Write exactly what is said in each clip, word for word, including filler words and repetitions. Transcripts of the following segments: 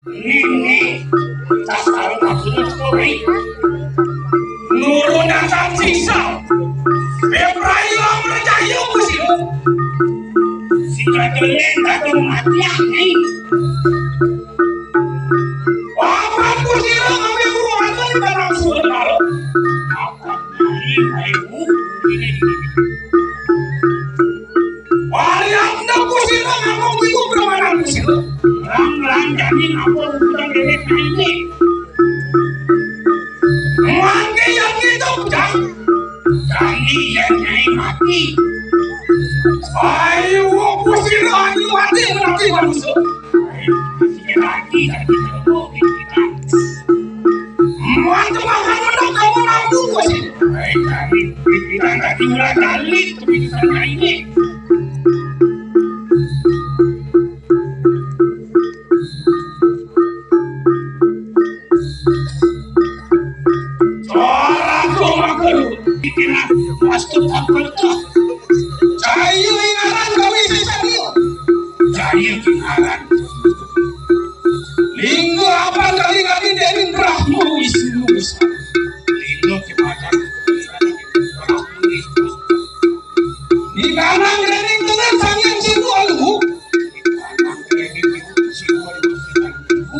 Nini, tas taruh aku tuh, Nurun datang sisa. Ibrahim percaya musim. Si Katelin tak mati, ani. Papan ku sira ngambil burung hantu di tanah suara. Papan nyai, ayo, ini, ini. Wariam dah ku sira ngomong itu permainan ku sira. Lang-lang jadi ngapa bukan dewek ini. Mangke yang itu, Jang. Jani yang nyai mati. Ayo, ku sira ayo mati, mati manusia. Ayo, sira lagi, lagi, lagi, lagi. Mantap, mantap, mantap, kamu mampu, bos. Baik, kami pikiran tadi ulah kali keputusan ini. Suara gua makan, pikiran masuk apa tuh? Cair ingaran kami sesat. Cair ingaran. Lingga apa kali kami Dening Brahma Wisnu Wisnu. Lingga kepada Brahma Wisnu. Di kanan Dening Tengah Sang Hyang Siwa Luhu. Di kanan Dening Siwa Luhu.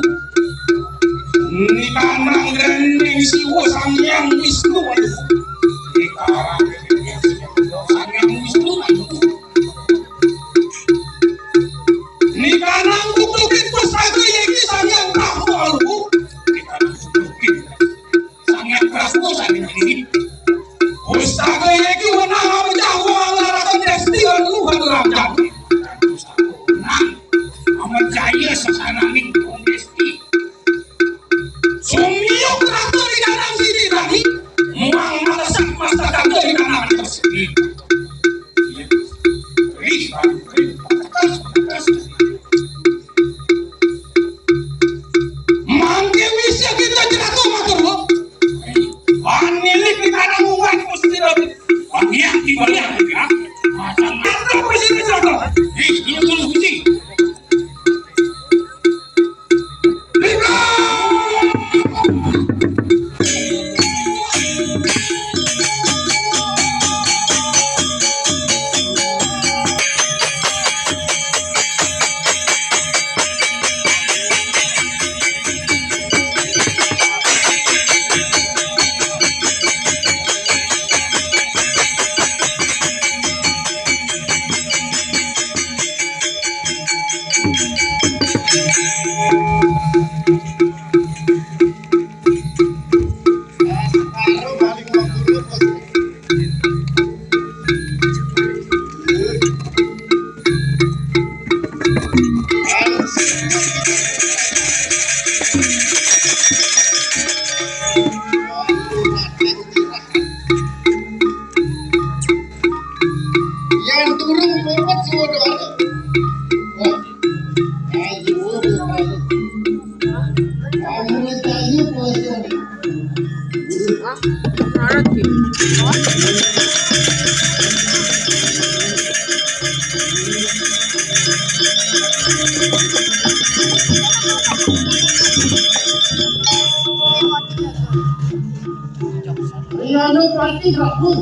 Di kanan Dening Siwa Sang Hyang Wisnu Luhu. Di kanan Dening Siwa Sang Hyang Wisnu Luhu. Nikanang kutukin pustaka yeki Sang Hyang Prabu Aluhu. Nikanang kutukin Sang Hyang Prabu saning ini. Pustaka yeki wenang amejah wong nglaraken desti anu anu ramdang. Pustaka wenang amejaya sesananing wong desti. Sumiyo kerata di dalam siti tadi, muang malesak masta tangga di tanah atas. Rih, rih, rih, atas, atas. Mangke wis ya kita cerita matur, Bu. Panilik di tanah umat Gusti Ratu. Bagian di balik ya. Macam apa Gusti Ratu? Rih, dulu, dulu, Gusti. Yang turun purwet semua doang. Wah. Ayo, ayo. Kamu aja, ayo, ayo. Riano Pati Rabu.